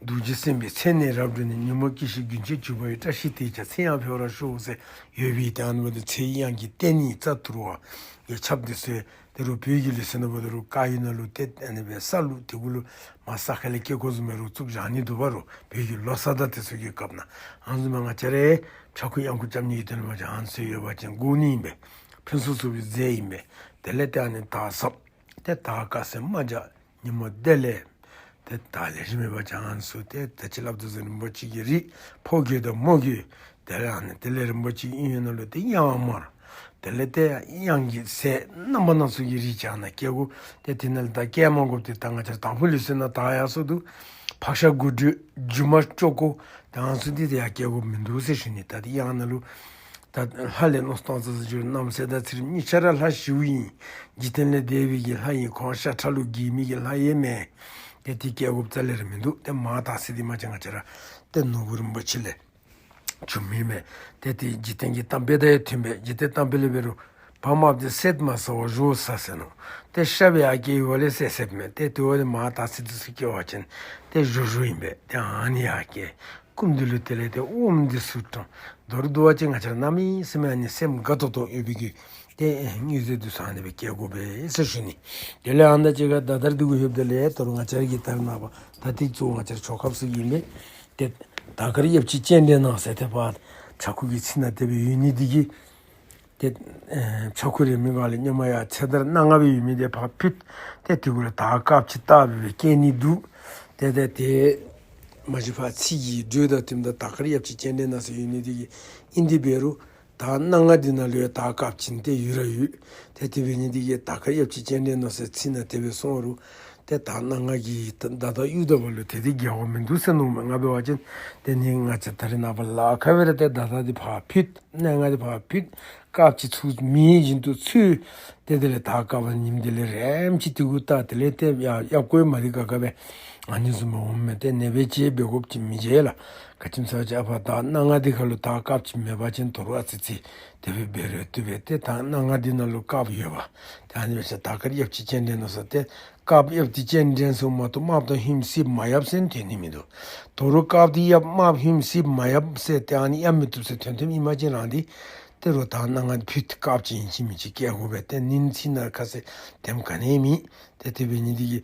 རྡོ་རྗེ་སེམས་དཔའི་མཚན་ནི་རབ་སྒྲོན་ནས། ཉོན་མོངས་སྐྱེ་ཤི་རྒྱུན་ཆད་གྱུར་པ་ཡི། བཀྲ་ཤིས་དེས་ཀྱང་མཚན་ཡང་འཕེལ་བར་ཤོག་ཟེར་ཡོད་པའི་དེ་ཨ་ནི་འབདཝ་ད་ཚེ་གཡང་གི་རྟེན་ནི་རྩ་དུ་བ་གི་ཆབ་འདི་ཚུ་ཏེ་རུང་བོད་ཀྱི་ལུགས་སྲོལ་ནང་འབདཝ་ད་རུང་བཀའ་ཡིག་ནང་ལུ་ཏེ་ཨ་ནི་སྦེ་ས་ལུགས་དེ་གུ་ལུ་མར་ས་ཁ་ལས་སྐྱེ་སྐོར་བཟུམ་སྦེ་རུང་བཙུགས་བཞག་ནི་འདུག་པ་རུང་བོད་ཀྱི་ལོ་གསར་དང་དེ་ཚུ་གི་སྐབས་ནང་ཨ་ནི་བཟུམ་སྦེ་ང་བཅས་ར་ཕྱྭ་འགུགས་གཡང་འགུགས་རྐྱབ་ནི་གི་དོན་ལུ་མ་ཅིག་ཨ་ནི་ཚུ་ཡོད་པ་ཅིན་དགོ་ནི་ཨིན་པས། ཕུན་སུམ་ཚོགས་པའི་རྫས་ཨིན་པས། དེ་ལས་ཏེ་ཨ་ནི་དར་ཟབ་ཏེ་དར་དཀར་ཟེར་རྨ་བྱ་ཉིན་མོ་དེ་ལས་ཏེ་ད་ལེགས་ཤོམ་ཡོད་པ་ཅིན་ཨ་ནི་ཚུ་ཏེ་ད་ཅི་སླབ་དོ་ཟེར་རིན་པོ་ཆེ་གི་རིགས་ཕོ་རྒོད་དང་མོ་རྒོད། དེ་ལས་ཨ་ནི་དེ་ལས་རིན་པོ་ཆེ་གཡུ་ཡི་ནང་ལུ་ཏེ་གཡང་དམར། དེ་ལས་ཏེ་གཡང་གི་ཟས་རྣམ་པ་སྣ་ཚོགས་ཀྱི་རིགས་ཅིག་ཨ་ནཱ་བཀལ་དགོ། ཏེ་དེ་ནང་ལུ་ད་བཀལ་མ་དགོཔ་འདི་ད་ང་བཅས་ར་དང་ཕུ་ལུགས་སྲོལ་ནང་ད་ཡར་སོང་འདུག། ཕག་ཤ་དགུ་འབྲུ་རྒྱུ་མ་ཅོག་ཀོ་ད་ཨ་ནི་ཚུ་འདི་ཏེ་ཡར་བཀལ་དགོཔ་མིན་འདུག་ཟེར་ཞུ་ནི། ད་འདི་གཡང་ནང་ལུ་ད་ལྷ་ལས་མནོ་བསམ་བཏང་ས་ཟེར་རྒྱུ་རྣམ་སྲས་དང་ཚེ་རིང་གཉིས་ཆ་ར་ལྷ་ཞི་བོ་ཨིན། འཇིག་རྟེན་ལས་འདས་པའི་གི་ལྷ་ཨིན། ཁོང་ཤ་ཁྲག་ལུ་རྒས་མི་གི་ལྷ་ཡང་མེན། ཏེ་འདི་བཀལ་དགོཔ་རྩ་ལས་ར་མིན་འདུག། ཏེ་མར་དར་ཚིལ་འདི་མ་ཅིག་ང་བཅས་ར་ཏེ་ནོར་བུ་རིན་པོ་ཆེ་ལས་བྱུང་མི་མས། ཏེ་འདི་འཇིག་རྟེན་གྱི་གཏམ་དཔེ་དང་ཡང་མཐུན་པས། འཇིག་རྟེན་གཏམ་དཔེ་ལས་འབད་རུང་བ་དམརཔོ་དེ་སེརཔོ་མ་ཟ་བར་བཞོ་ཟ་ཟེར་མནོ། ཏེ་ཤ་སྦེ་ཡར་བཀལ་ཡོད་པ་ལས་སེར་སེརཔོ་མས། ཏེ་དེ་བ་ལས་མར་དར་ཚིལ་འདི་ཚུ་བཀལ་བ་ཅིན་ཏེ་བཞོ་བཞོཝ་ཨིན་པས། ཏེ་ཨ་ནི་ཡར་བཀལ། སྐུ་མདུན་ལུ་དེ་ལས་ཏེ་ཨོམ་འདི་ཚུ་དྲངས། མདོར་བསྡུ་བ་ཅིན་ང་བཅས་ར་གནམ་མེད་ས་མེད་ཨ་ནི་སེམས་དགའ་ཏོག་ཏོ་ཡོད་པའི་གི་ཏེ་དངོས་རྫས་འདི་ཚུ་ཨ་ནི་སྦེ་བཀལ་དགོ་པས་ཟེར་ཞུ་ནི། དེ་ལས་ཨ་ནཱ་ཅིག་ཁར་ད་ལྟོ་འདི་གུ་ལྷོདཔ་ད་ལས་ད་རུང་ང་བཅས་ར་གི་ད་རེས་ནངས་པ་ད་འདི་གཙོ་བོ་ང་བཅས་ར་ཆོ་གཔ་ཚུ་གི་ཨིན་པས། ཏེ་དར་དཀར་གཡབ་ཅིང་སྤྱན་འདྲེན་ན་ཟེར་ཏེ་ཕར་ཕྱྭ་འགུགས་ཀྱི་ཚིག་ནང་དེ་སྦེ་ཡོད་ནི་འདི་གིས་ཏེ་ཨེ་ཕྱྭ་འགུགས་རེ་མི་ག་ལས་སྔོན་མ་ཡང་ཚེ་དར་སྣ་ལྔ་སྦེ་ཡོད་མི་འདི་ཕར་ཕུད། ཏེ་དེ་གུ་ལུ་དར་དཀརཔོ་ཅིག་བཏགས་སྦེ་བཀལ་ནི་འདུག། ཏེ་ཏེ་ཏེ་མ་གཞི་ཕར་ཚིག་གི་འགྲོས་དང་མཐུནམ་ད་དར་དཀར་གཡབ་ཅིང་སྤྱན་འདྲེན་ན་ཟེར་ཡོད་ནི་འདི་གིས་ཨིན། དེ་འབད་རུང་ དར་སྣ་ལྔ་འདི་ནང་ལུ་ཡང་དར་དཀརཔོ་ཅིག་ཏེ་ཡོད་ར་ཡོད། ཏེ་དེ་འབད་ནི་འདི་གིས་དར་དཀར་ཡབ་གཅིག་སྤྱན་འདྲེན་ནོ་ཟེར་ཚིག་ནང་དེ་སྦེ་གསུངས་རུང་ཏེ་དར་སྣ་ལྔ་གི་བརྡ་དག་གཡུག་ད་པ་ལུ་དེ་འདི་འགལ་བ་མིན་འདུག་ཟེར་མནོཝ་མས། ང་འབད་བ་ཅིན་དེ་ནི་ང་བཅས་ད་རེས་ནངས་པ་ལཱ་ཁག་སྦེ་ར་ཏེ་བརྡ་དག་འདི་ཕར་ཕུད། སྣ་ལྔ་འདི་ཕར་ཕུད། དཀརཔོ་ཅིག་ཚུར་མེད་བཞིན་དུ་ཚུར། ཏེ་དེ་ལས་དར་དཀརཔོ་ཉིམ་དེ་ལས་རེམ་ཅིག་དེ་གུ་བལྟ། དེ་ལས་ཏེ་ཡ་ཡབ་ཀོ་མ་རི་ག་ག་སྦེ་ཨ་ནི་བཟུམ་སྦེ་འོངམ་མས། ཏེ་ཨ་ནི་སྦེ་ཅིག་འབད་དགོཔ་ཅིག་མི་བྱེད་ལགས། ག་ཅི་སྨོ་ཟེར་བ་ཅིན་ཨ་ཕར་དར་སྣ་ལྔ་འདི་ཁར་ལུ་དར་དཀརཔོ་ཅིག་མེད་པ་ཅིན་དོ་རུང་ཨ་ཙི་ཅིག་དེ་སྦེ་འབད་རུང་བཏུབ་པས། ཏེ་དར་སྣ་ལྔ་འདི་ནང་ལུ་དཀརཔོ་ཡོད་པ། ཏེ་ཨ་ནི་སྦེ་ཟེར་དར་དཀར་ཡབ་གཅིག་སྤྱན་འདྲེན་ནོ་ཟེར་ཏེ་དཀརཔོ་ཡབ་གཅིག་སྤྱན་འདྲེན་ཟེརཝ་མ་གཏོགས་དམརཔོ་དང་ཧེམ་སེརཔོ་མ་ཡབ་ཟེར་ནི་དོན་ནི་མིན་འདུག། དོ་རུང་དཀརཔོ་འདི་ཡབ། དམརཔོ་ཧེམ་སེརཔོ་མ་ཡབ་ཟེར་ཏེ་ཨ་ནི་ཡང་མི་བཏུབ་ཟེར་དོན་དེམ་ཨིན་པ་ཅིན་རང་འདི་ད་རུང་དར་སྣ་ལྔ་འདི་ཕུད་དཀརཔོ་ཅིག་ཨིན་ཅི་མིན་ཅི་བཀལ་དགོ་པས། ཏེ་ཨ་ནི་ཚིག་ནང་ཁ་གསལ་དེམ་ག་ནི་མེད། ཏེ་དེ་འབད་ནི་འདི་གིས་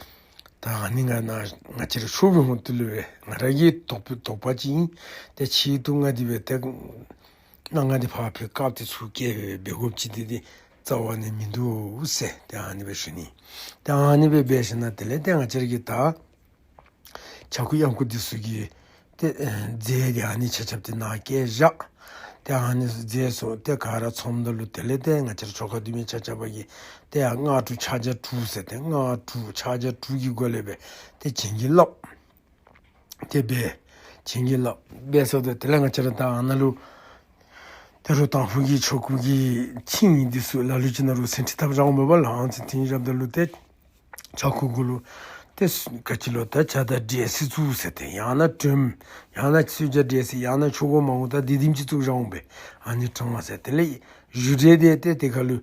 ད་ཨ་ནི་ང་ན་ང་བཅས་ར་ཆོསཔ་འབད་འོང་དུས་ལུ་སྦེ་ང་ར་གི་དོགས་པ་དོགས་པ་ཅིག་ཨིན། ཏེ་ཆེ་ཏོག་ལྔ་འདི་སྦེ་ཏེ་སྣ་ལྔ་འདི་ཕར་ཕུད་དཀརཔོ་འདི་ཚུར་བཀལ་སྦེ་འབད་དགོཔ་ཅིག་འདི་འདི་རྩ་བ་ནས་མིན་འདུག་ཟེར་ཏེ་ཨ་ནི་སྦེ་ཞུ་ནི། ཏེ་ཨ་ནི་སྦེ་འབད་ཞིནམ་ལས་དེ་ལས་ཏེ་ང་བཅས་ར་གི་ད་ཕྱྭ་འགུགས་གཡང་འགུགས་འདི་ཚུ་གི་ཏེ་ཨེ་རྫས་འདི་ཨ་ནི་ཆ་ཁྱབ་འདི་ནཱ་བཀལ་བཞག། ཏེ་ཨ་ནི་རྫས་ཚུ་ཏེ་ག་ར་ཚངམ་ད་ལུ་དེ་ལས་ཏེ་ང་བཅས་ར་ཆོ་ག་འདུས་མི་ཆ་ཁྱབ་ཀྱིས་ཏེ་ཡར་སྔགས་དྲུག་ཕྱག་རྒྱ་དྲུག་ཟེར་ཏེ་སྔགས་དྲུག་ཕྱག་རྒྱ་དྲུག་གི་སྒོ་ལས་སྦེ་ཏེ་བྱིན་གྱིས་བརླབས། ཏེ་འབད་བྱིན་གྱིས་བརླབས་འབད་ཚརཝ་ད་དེ་ལས་ང་བཅས་ར་ད་ཨ་ནཱ་ལུ་ད་རུང་དང་ཕུ་གི་ཆོ་ག་གི་ཆིངས་ཡིག་འདི་ཚུ་ལ་ལུ་ཅིག་ནང་རུང་ཟིན་བྲིས་བཏབ་བཞགཔ་འོང་པས་ལགས། ཨ་ནི་ཟིན་བྲིས་བཞགཔ་ད་ལུ་ཏེ་ཕྱྭ་འགུགས་གུ་ལུ་ཏེ་ག་ཅི་ལོ་ད་ཇ་དང་འབྲས་སིལ་བཙུགས་ཟེར་ཏེ་ཡང་ན་དྲོནམ་ཡང་ན་གསོལ་ཇ་འབྲས་སིལ་ཡང་ན་ཆོས་གོས་མར་ངོ་ད་འདི་དེམ་ཅིག་བཙུགས་བཞགཔ་འོང་པས། ཨ་ནི་དྲང་ཟེར། དེ་ལས་བཞུགས་གྲལ་འདི་ཏེ་དེ་ཁར་ལུ་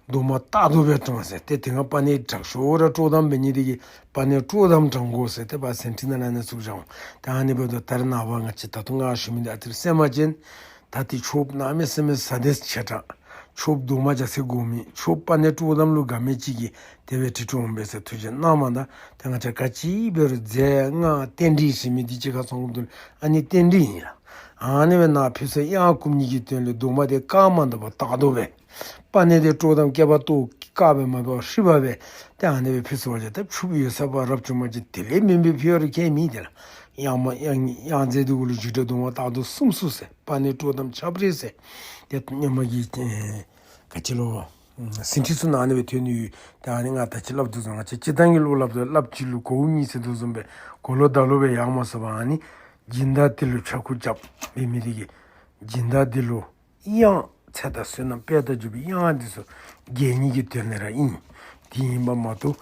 རྡོག་མ་ལྟག་རྡོག་སྦེ་དྲང་ཟེར། ཏེ་དེ་སྒང་པ་ཎི་དྲག་ཤོས་ར་དཀྲོག་གཏམ་འབད་ནི་དེ་གིས་པ་ཎི་དཀྲོག་གཏམ་དྲང་དགོ་ཟེར་ཏེ་ཕར་ཟིན་བྲིས་ནང་ལུ་ཨ་ནི་བཙུགས་བཞགཔ་འོང་། ཏེ་ཨ་ནི་འབདཝ་ད་ད་རེས་ནངས་པ་ང་བཅས་ད་ལྟོ་ང་ཞུ་མི་འདི་ཨ་ཙི་རེ་གསན་པ་ཅིན་ད་འདི་ཆོསཔ་གནམ་མེད་ས་མེད་ཟ་དད་ཆེ་དྲགས། ཆོསཔ་རྡོག་མ་རྒྱ་ཚད་དགོ་མི་ཆོསཔ་པ་ཎི་དཀྲོག་གཏམ་ལུ་དགའ་མི་ཅིག་གིས་དེ་སྦེ་བྲིས་བྲིསཝ་འོང་པས་ཟེར། ཐུགས་རྗེ་གནངམ་ད་ཏེ་ང་བཅས་ག་ཅི་འབད་རུང་རྫས་སྔགས་རྟེན་འབྲེལ་ཟེར་མི་འདི་གཅིག་ཁར་ཚང་དགོཔ་འདུག། ཨ་ནི་རྟེན་འབྲེལ་ཨིན་ལགས། ཨ་ནི་སྦེ་ནཱ་ཕུལ་ས་གཡང་བཀུག་ནི་གི་དོན་ལུ་རྡོག་མ་འདི་དཀར་དམར་དང་ཕུ་ལྟག་རྡོག་སྦེ་པ་ཎི་འདི་དཀྲོག་གཏམ་བསྐལ་པ་ལྟོ་དཀར་སྦེ་མ་འབད་བར་ཧྲིལ་བ་སྦེ་ཏེ་ཨ་ནི་སྦེ་ཕུལ་ཚར་བ་ཅིན་ད་ཕྱུགཔོ་ཡོད་ས་པ་རབ་བྱུང་པ་ཅིན་དེ་ལས་མེན་པའི་ཕུལ་བ་ར་ཁྱད་མེད་དེ་ལགས། གཡང་མ་གཡང་གཡང་རྫས་འདི་གུ་ལུ་བཞུགས་གྲལ་རྡོག་མ་ལྟག་རྡོག་གསུམ་བཙུགས་ཟེར། པ་ཎི་དཀྲོག་གཏམ་ཁྱབ་རེ་ཟེར། ཏེ་སྔོན་མ་གི་ཨེ་ག་ཅི་ལོ་ཟིན་བྲིས་ཚུ་ནང་ཨ་ནི་སྦེ་ཐོན་ནི་ཡོད། ཏེ་ཨ་ནི་ང་ད་ཅི་སླབ་དོ་བཟུམ་ང་བཅས་སྤྱིར་བཏང་གི་བློ་སླབ་དོ་སླབ་ཅིག་ལུ་གོ་བ་གཉིས་ཟེར་དོ་བཟུམ་སྦེ་གོ་ལོག་ད་ལོག་སྦེ་ཡར་མ་སོང་བར་ཨ་ནི་སྦྱིན་བདག་དེ་ལུ་ཕྱྭ་འགུགས་རྐྱབ་འབད་མི་དེ་གིས་སྦྱིན་བདག་དེ་ལུ་གཡང་ཚེ་དང་བསོད་ནམས་དཔལ་དང་འབྱོར་པའི་གཡང་འདི་ཚུ་རྒྱས་ནི་གི་དོན་ལས་ར་ཨིན། དེ་ཨིན་པ་མ་གཏོགས་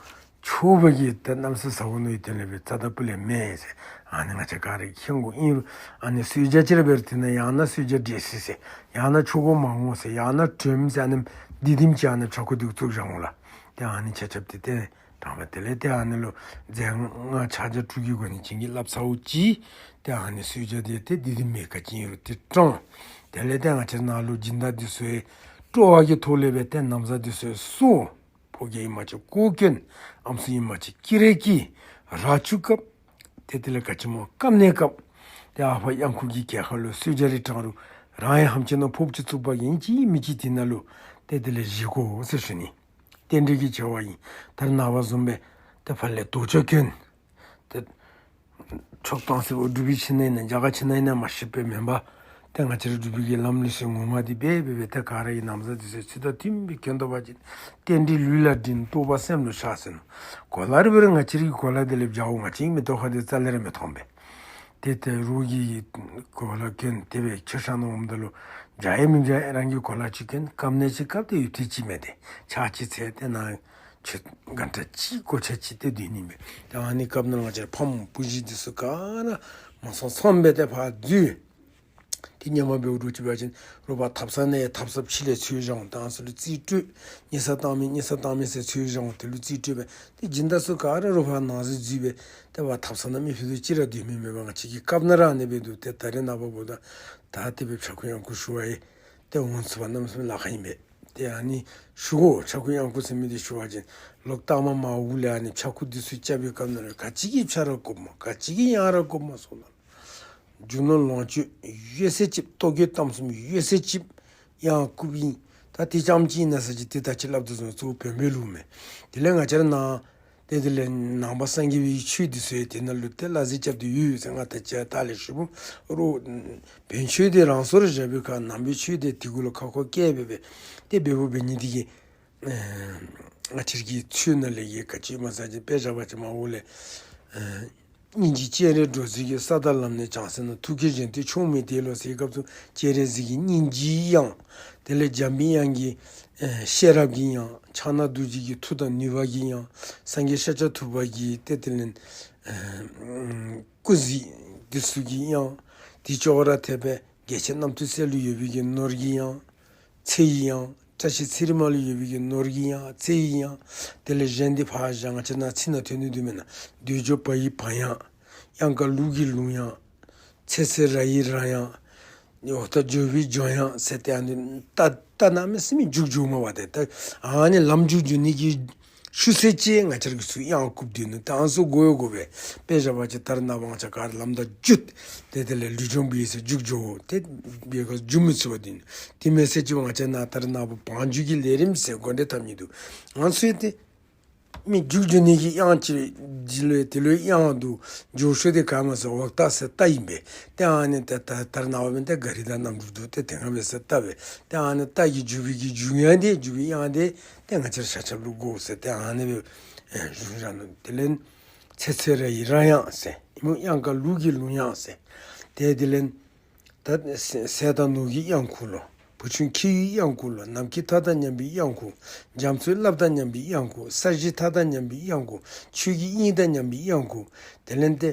ཆོས་པ་གིས་ཏེ་གནམ་ས་ཟ་དགོ་མནོ་བའི་དོན་ལས་སྦེ་རྩ་དང་སྤུ་ལས་མེན་ཟེར། ཨ་ནི་ང་བཅས་ག་ར་གིས་མཁྱེན་དགོ། ཨིན་རུང་ཨ་ནི་གསོལ་ཇ་ཅིག་ར་འབད་རུང་དེ་ནང་ཡང་ན་གསོལ་ཇ་འབྲས་སིལ་ཟེར་ཡང་ན་ཆོས་གོས་མར་ངོ་ཟེར་ཡང་ན་དྲོནམ་ཟེར་ཨ་ནི་འདི་དེམ་ཅིག་ཨ་ནི་ཕྱྭ་འགུགས་འདི་བཙུགས་བཞགཔ་འོང་ལགས། ཏེ་ཨ་ནི་ཆ་ཁྱབ་འདི་ཏེ་དྲང་པས། དེ་ལས་ཏེ་ཨ་ནི་ལུ་རྫས་སྔགས་ཕྱག་རྒྱ་དྲུག་གི་སྒོ་ནས་བྱིན་གྱིས་བརླབས་ཚརཝ་ཅིག་ཏེ་ཨ་ནི་གསོལ་ཇ་འདི་ཏེ་འདི་དེམ་མེན་ག་ཅི་ཨིན་རུང་ཏེ་དྲང་། དེ་ལས་ཏེ་ང་བཅས་ནཱ་ལུ་སྦྱིན་བདག་འདི་ཚུ་ཡང་སྤྲོ་བ་གི་ཐོག་ལས་སྦེ་ཏེ་ན་བཟའ་འདི་ཚུ་ཡང་གསོལ། ཕོ་རྒྱས་ཨིན་པ་ཅིན་གོ་གྱོན། ཨམ་སྲུ་ཨིན་པ་ཅིན་དཀྱི་ར་དཀྱི། ར་ཆུ་བཀབ། ཏེ་དེ་ལས་ག་ཅི་སྨོ་སྐམ་ནས་བཀབ། ཏེ་ཨ་ཕར་གཡང་འགུགས་ཀྱི་གྱལ་ཁ་ལུ་གསོལ་ཇ་རེ་དྲང་རུང་རང་ཡང་ཧམ་ཅིག་ནང་ཕོརཔ་ཅིག་བཙུགས་པ་གིས་ཨིན་ཅི་མིན་ཅི་དེ་ནང་ལུ་ཏེ་དེ་ལས་བཞེས་དགོ་ཟེར་ཞུ་ནི། རྟེན་འབྲེལ་གྱི་བྱ་བ་ཨིན། ད་རེས་ནངས་པ་བཟུམ་སྦེ་ཏེ་ཕར་ལས་དོ་ཅོག་གྱོན། ཏེ་ཆོསཔ་དང་ཟེར་བ་འབྲུག་པའི་ཁྱིམ་ནང་ཨིན་ན་རྒྱ་གར་ཁྱིམ་ནང་ཨིན་ན་མ་ཤེས་པས་མེན་པར་ཏེ་ང་བཅས་ར་འབྲུག་པའི་གི་ལམ་ལུགས་སྲོལ་ངོ་མ་འདི་འབད་འབད་འབད་ཏེ་ག་ར་གིས་ན་བཟའ་འདི་ཚུ་ཚུལ་དང་མཐུནམ་སྦེ་གྱོན་ད་པ་ཅིན་རྟེན་འབྲེལ་ལུས་ལ་དྲིན་རྟོགས་པ་སེམས་ལུ་ཤར་ཟེར་མནོ། གོ་ལ་ར་འབད་རུང་ང་བཅས་ར་གི་གོ་ལ་དེ་ལས་བྱ་བོ་ང་བཅས་མི་ཐོབ་ཁ་དེ་རྩ་ལས་ར་མི་མཐོང་པས། ཏེ་ཏེ་རོགས་ཀྱི་གོ་ལ་གྱོན་དེ་སྦེ་མཆོད་བཤམ་ནང་འོངམ་ད་ལུ་བྱ་ཡང་མི་བྱ་རང་གི་གོ་ལ་ཅིག་གྱོན་སྐམ་ནས་ཅིག་བཀབ་སྟེ་ཡུད་ཐེངས་ཅིག་མས་ཏེ་ཕྱག་ཅིག་འཚལ་ཏེ་ནཱ་ཆོས་གང་དྲག་ཅིག་གོ་ཆ་ཅིག་སྟེ་སྡོད་ནི་མས། ཏེ་ཨ་ནི་སྐབས་ནང་ང་བཅས་ར་ཕམ་བུ་གཞི་འདི་ཚུ་ག་ར་མ་སངས་སངས་སྦེ་ཏེ་ཕར་འཛུལ། ཏེ་ཧེ་མ་འབདཝ་འདྲཝ་ཅིག་འབད་བ་ཅིན་རོགས་ཕར་ཐབ་ཚང་ནང་ཡང་ཐབ་ཚང་ཕྱི་ལས་འཚོལ་བཞག་འོང་། ད་ཨ་ནི་ཚུ་ལུ་རྩིས་སྤྲོད། ཉལ་ས་བཏང་མི་ཉལ་ས་བཏང་མི་ཟེར་འཚོལ་བཞག་འོང་། དེ་ལུ་རྩིས་སྤྲོད་སྦེ་ཏེ་སྦྱིན་བདག་ཚུ་ག་ར་རོགས་ཕར་ནང་ཟུར་འཛུལ་སྦེ་ཏེ་ཕར་ཐབ་ཚང་ནང་མི་ཕུད་རྡོག་གཅིག་ར་སྡོད་མི་མེད་པར་ང་བཅས་ཀྱི་སྐབས་ནང་ར་ཨ་ནི་སྦེ་འདུག། ཏེ་ད་རེས་ནངས་པ་འབདཝ་ད་ད་དེ་སྦེ་ཕྱྭ་འགུགས་གཡང་འགུགས་ཞུ་བ་ཡང་ཏེ་འོང་ཚུགས་པ་གནམ་མེད་ས་མེད་ལཱ་ཁག་ཨིན་པས། ཏེ་ཨ་ནི་ཞུ་དགོ། ཕྱྭ་འགུགས་གཡང་འགུགས་ཟེར་མི་འདི་ཞུ་བ་ཅིན་ལོག་ལྟག་མ་མར་འོག་ལས་ཨ་ནི་ཕྱྭ་འགུགས་འདི་ཚུ་རྐྱབ་པའི་སྐབས་ནང་ལུ་ག་ཅི་གི་ཕྱྭ་ར་དགོཔ་སྨོ། ག་ཅི་གི་གཡང་ར་དགོཔ་སྨོ་ཟེར་ན། རྒྱུ་ནོར་ལོངས་སྤྱོད་ཡོད་ཚད་ཅིག་ལྟོ་གོས་གཏམ་གསུམ་ཡོད་ཚད་ཅིག་གཡང་འགུགས་ཨིན། ད་དེ་རྐྱངམ་ཅིག་ཨིན་ན་ཟེར་བ་ཅིན་ཏེ་ད་ཅི་སླབ་དོ་བཟུམ་གཙོ་བོ་བོན་པོའི་ལུགས་མས། དེ་ལས་ང་བཅས་ར་ནཱ་ ཏེ་དེ་ལས་ནང་པ་སངས་རྒྱས་པའི་ཆོས་འདི་ཚུ་ཡང་དེ་ནང་ལུ་ཏེ་ལག་རྩིས་རྐྱབ་སྟེ་ཡོད་ཟེར། ང་ད་ཅི་ད་ལས་ཞུ་བོ་རོགས། བོན་ཆོས་འདི་རང་སོར་བཞག་པའི་ཁར་ནང་པའི་ཆོས་འདི་དེ་གུ་ལུ་ཁ་ཁོ་བཀལ་སྦེ་སྦེ་ཏེ་འབདཝ་འབད་ནི་འདི་གིས་ཨེ་ང་བཅས་ཀྱི་ཆོས་ནང་ལས་ཀྱི་ག་ཅི་མ་ཟ་ཅིག་དཔེ་བཞག་པ་ཅིན་མ་འོ་ལས་ཨེ་སྙིང་རྗེ་སྤྱན་རས་འགྲོ་འཛིན་གྱིས་ས་དང་ལམ་ནས་བྱང་སེམས་ནང་། ཐུགས་བསྐྱེད་གཞན་དོན་མཆོག་མི་སྟེར་ལོ་ཟེར་བའི་སྐབས་སུ་སྤྱན་རས་གཟིགས་ཀྱི་སྙིང་རྗེའི་དབྱངས། དེ་ལས་འཇམ་པའི་དབྱངས་ཀྱི་ཨེ་ཤེས་རབ་ཀྱི་དབྱངས། ཕྱག་ན་རྡོ་རྗེ་གི་མཐུ་དང་ནུས་པ་གི་དབྱངས། སངས་རྒྱས་ཤཱཀྱ་ཐུབ་པ་གི་ཏེ་དེ་ལས་ཨེ་སྐུ་གཟི་འདི་ཚུ་གི་དབྱངས། དེ་ཅོག་ར་འཐདཔ་སྦེ་རྒྱལ་ཆེན་རྣམ་ཐོས་སྲས་ལུ་ཡོད་པའི་གི་ནོར་གྱི་དབྱངས། ཚེ་ཡི་དབྱངས། བཀྲ་ཤིས་ཚེ་རིང་མ་ལུ་ཡོད་པའི་གི་ནོར་གྱི་དབྱངས། ཚེ་ཡི་དབྱངས། དེ་ལས་གཞན་འདི་ཕར་བཞག། ང་བཅས་ནཱ་ཚིག་ནང་ཐོན་ནི་འདུག་མེན་ན། འདོད་འཇོ་བ་ཡི་བ་དབྱངས། གཡང་དཀར་ལུག་གི་ལུག་དབྱངས། ཚེ་ཚེ་ར་ཡི་ར་དབྱངས། འོ་ད་འཇོ་བའི་འཇོ་དབྱངས་ཟེར་ཏེ་ཨ་ནི་ད་ད་གནམ་མེད་ས་མེད་མཇུག་འགྱོཝ་མས་པ། ཏེ་ད་ཨ་ནི་ལམ་མཇུག་འགྱོ་ནི་གི་ཆུ་ཚོད་ཅིག་ང་བཅས་ར་གིས་ཚུར་དབྱངས་བཀུག་སྡོད་ནི་ད་ཨ་ནི་ཚུ་དགོ་ཡོད་དགོ་པས། དཔེ་བཞག་པ་ཅིན་ད་རེས་ནངས་པ་ང་བཅས་ག་ར་ལམ་བདའ་འགྱོ། ཏེ་དེ་ལས་ལུས་སྦྱོང་འབད་ཟེར་མཇུག་འགྱོ། ཏེ་འབད་ག་མཇུག་མི་ཚུགས་པར་སྡོད་ནི། དེ་མེན་ཟེར་ཅིག་ང་བཅས་ནཱ་ད་རེས་ནངས་པ་བང་རྒྱུག་གི་ལས་རིམ་ཟེར་འགོ་འདྲེན་འཐབ་ནི་འདུག། ང་ཚུ་ཡང་ཏེ་མི་མཇུག་འགྱོ་ནི་གི་དབྱངས་ཅིག་འདི་ལུ་དེ་ལུ་དབྱངས་འདུག། མཇུག་ཤོས་འདི་ག་མས་ཟེར་འོག་རྟ་ཟེར་རྟ་ཨིན་པས། ཏེ་ཨ་ནི་ཏེ་ད་ད་རེས་ནངས་པ་མེན་ཏེ་ག་རི་དང་གནམ་གྲུ་འདུག། ཏེ་དེ་སྔ་འབད་ཟེར་རྟ་སྦེ། ཏེ་ཨ་ནི་རྟ་གི་མཇུག་པའི་གི་མཇུག་དབྱངས་འདི་མཇུག་པའི་དབྱངས་འདི་ཏེ་ང་བཅས་ར་ཤ་ཁྱབ་ལུ་དགོ་ཟེར་ཏེ་ཨ་ནི་སྦེ་ཨེ་ཞུ་ཞུ་ནུག། དེ་ལས་ཚེ་ཚེ་ར་ཡི་ར་དབྱངས་ཟེར། ཨིན་མོ་གཡང་དཀར་ལུག་གི་ལུག་དབྱངས་ཟེར། ཏེ་དེ་ལས་ད་ཟས་དང་ནོར་གྱི་དབྱངས་བཀུག་ལོ། བུ་ཆུང་ཁྱེའུའི་དབྱངས་བཀུག་ལོ། ནམ་མཁའི་མཐའ་དང་མཉམ་པའི་དབྱངས་བཀུག། རྒྱ་མཚོའི་རླབས་དང་མཉམ་པའི་དབྱངས་བཀུག། ས་གཞིའི་མཐའ་དང་མཉམ་པའི་དབྱངས་བཀུག། ཆོས་ཀྱི་དབྱིངས་དང་མཉམ་པའི་དབྱངས་བཀུག། དེ་ལས་ཏེ་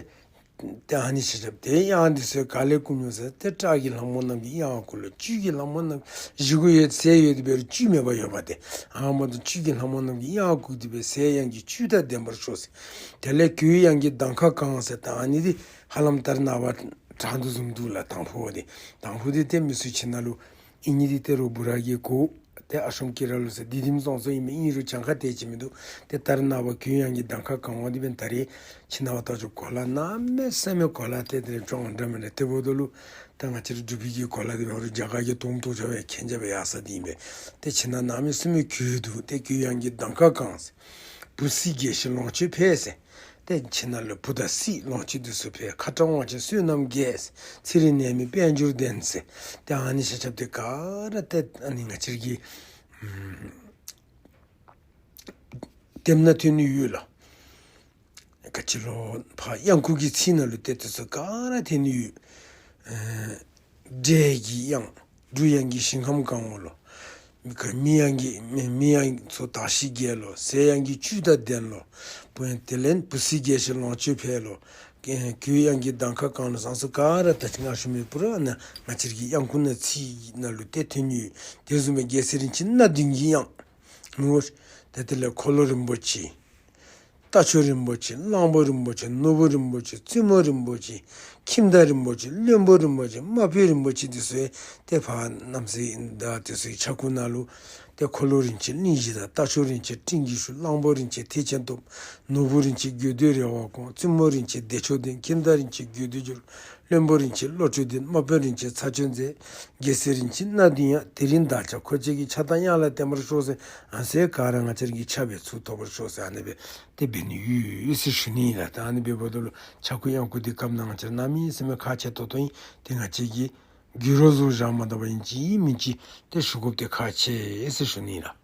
ཏེ་ཨ་ནི་ཤེས་རབ་ཏེ་དབྱངས་འདི་ཚུ་ག་ལས་བཀུག་ནུག་ཟེར་ཏེ་སྐྲག་གི་ལྷ་མོ་རྣམས་ཀྱི་དབྱངས་བཀུག་ལོ། བཅུད་ཀྱི་ལྷ་མོ་རྣམས་བཞེས་སྒོ་ཡོད་ཟས་ཡོད་དེ་འབད་རུང་བཅུད་མེད་པར་ཡོད་པ་ཏེ། ཨ་མ་དང་བཅུད་ཀྱི་ལྷ་མོ་རྣམས་ཀྱི་དབྱངས་བཀུག་སྟེ་སྦེ་ཟས་དབྱངས་ཀྱི་བཅུད་དང་ལྡན་པར་ཤོག་ཟེར། དེ་ལས་གོས་གཡང་གི་གདང་ཁ་གང་ཟེར་ད་ཨ་ནི་འདི་ཧ་ལམ་ད་རེས་ནངས་པ་དྲང་དོ་བཟུམ་འདུག་ལགས། དང་ཕུ་འདི་དང་ཕུ་འདི་ཏེ་མི་ཚུ་ཁྱིམ་ནང་ལུ་ཨིན་ནི་འདི་ཏེ་རོགས་བུ་ར་གིས་གོ། ཏེ་ཨ་ཤོམ་སྐྱིད་ར་ལུ་ཟེར་འདི་དེམ་ཙང་ཙང་ཨིན་མས། ཨིན་རུང་གྱངས་ཁ་དེ་ཅིག་མིན་འདུག། ཏེ་ད་རེས་ནངས་པ་གོས་གཡང་གི་གདང་ཁ་གང་བ་འདི་འབདན་ད་རེས་ཁྱིམ་ནང་བ་ད་ཅི་གོ་ལ་གནམ་མེད་ས་མེད་གོ་ལ་ཏེ་དེ་ཅོང་འདྲ་མི་འདྲ་ཏེ་འབདཝ་ད་ལུ་ད་ང་བཅས་ར་འབྲུག་པའི་གི་གོ་ལ་འདི་འབད་རུང་རྒྱ་གར་གྱི་དོམ་ཏོ་ཅོག་སྦེ་ཁྱེད་ཅག་སྦེ་ཡར་སོང་སྟེ་ཨིན་པས། ཏེ་ཁྱིམ་ནང་གནམ་མེད་ས་མེད་གོས་འདུག། ཏེ་གོས་གཡང་གི་གདང་ཁ་གང་ཟེར། བུ་སྲིད་རྒྱས་ཤིང་ལོངས་སྤྱོད་འཕེལ་ཟེར། ཏེ་ཁྱིམ་ནང་ལུ་བུ་དང་སྲིད་ལོངས་སྤྱོད་འདི་ཚུ་འཕེལ། ཁ་དྲག་དབང་ཆེན་བསོད་ནམས་རྒྱས། ཚེ་རིང་ནད་མེད་དཔལ་འབྱོར་ལྡན་ཟེར། ཏེ་ཨ་ནི་ཤེས་རབ་འདི་ག་ར་ཏེ་ཨ་ནི་ང་བཅས་ར་གི་ཨམ་དེབ་ནང་ཐོན་ནི་ཡོད་ལགས། ག་ཅི་ལོ་ཕར་གཡང་འགུགས་ཀྱི་ཚིག་ནང་ལུ་ཏེ་དེ་ཚུ་ག་ར་ཐོན་ནི་ཡོད། ཨེ་འབྲས་ཀྱི་གཡང་། འབྲུག་གཡང་གིས་ཞིང་ཁམས་གང་བ་ལོ། མི་ག་མི་གཡང་གིས་མི་མི་གཡང་ཚུ་དག་ཞིང་རྒྱས་ལོ། ཟས་གཡང་གིས་བཅུད་དང་ལྡན་ལོ། བུ་ཡང་དེ་ལས་བུ་སྲིད་རྒྱས་ཤིང་ལོངས་སྤྱོད་འཕེལ་ལོ། གོས་གཡང་གི་གདང་ཁ་གང་ལོ་ཟེར་ཚུ་ག་ར་ད་ཅི་ང་ཞུ་མི་པུ་ར་ནཱ་ང་བཅས་ར་གི་གཡང་འགུགས་ནང་ཚིག་ནང་ལུ་ཏེ་ཐོན་ནི་ཡོད། དེ་བཟུམ་སྦེ་རྒྱལ་སྲས་རིན་ཆེན་སྣ་བདུན་གྱི་གཡང་། ངོ་། ཏེ་དེ་ལས་འཁོར་ལོ་རིན་པོ་ཆེ། རྟ་མཆོག་རིན་པོ་ཆེ། གླང་པོ་རིན་པོ་ཆེ། ནོར་བུ་རིན་པོ་ཆེ། བཙུན་མོ་རིན་པོ་ཆེ། ཁྱིམ་བདག་རིན་པོ་ཆེ། བློན་པོ་རིན་པོ་ཆེ། དམག་དཔོན་རིན་པོ་ཆེ་འདི་ཚུ་ཡང་ཏེ་ཕར་རྣམ་སྲས་དང་འདི་ཚུ་གི་ཕྱྭ་འགུགས་ནང་ལུ་ཏེ་འཁོར་ལོ་རིན་ཆེན་གླིང་བཞི་དང་། རྟ་མཆོག་རིན་ཆེན་སྤྲིན་གྱི་ཤུགས། གླང་པོ་རིན་ཆེན་ཐེག་ཆེན་སྟོབས། ནོར་བུ་རིན་ཆེན་དགོས་འདོད་རེ་བ་སྐོང་། བཙུན་མོ་རིན་ཆེན་བདེ་མཆོག་ལྡན། ཁྱིམ་བདག་རིན་ཆེན་དགོས་འདོད་འབྱོར། བློན་པོ་རིན་ཆེན་བློ་གྲོས་ལྡན། དམག་དཔོན་རིན་ཆེན་ཚར་གཅོད་མཛད། རྒྱལ་སྲས་རིན་ཆེན་སྣ་བདུན་གཡང་། དེ་རིང་བདག་ཅག་འཁོར་བཅས་ཀྱི། ཕྱྭ་དང་གཡང་ལ་བརྟན་པར་ཤོག་ཟེར། ཨ་ནི་ཚུ་ག་ར་ང་བཅས་ར་གི་ཕྱྭ་སྦེ་ཚུར་ཐོབ་པར་ཤོག་ཟེར་ཨ་ནི་སྦེ་ཏེ་འབད་ནི་ཡོད་ཟེར་ཞུ་ནི་ཨིན་ལགས། ད་ཨ་ནི་འབདཝ་ད་ལུ་ཕྱྭ་འགུགས་གཡང་འགུགས་འདི་སྐབས་ནང་ང་བཅས་ར་གནམ་མེད་ས་མེད་ཁག་ཆེ་ཏོག་ཏོ་ཨིན། ཏེ་ང་བཅས་ཀྱིས་གུ་རུ་གཟུགས་བཞག་མ་ད་པ་ཨིན་ཅི་མིན་ཅི་ཏེ་ཞུ་དགོཔ་འདི་ཁག་ཆེ་ཟེར་ཞུ་ནི་ཨིན་ལགས།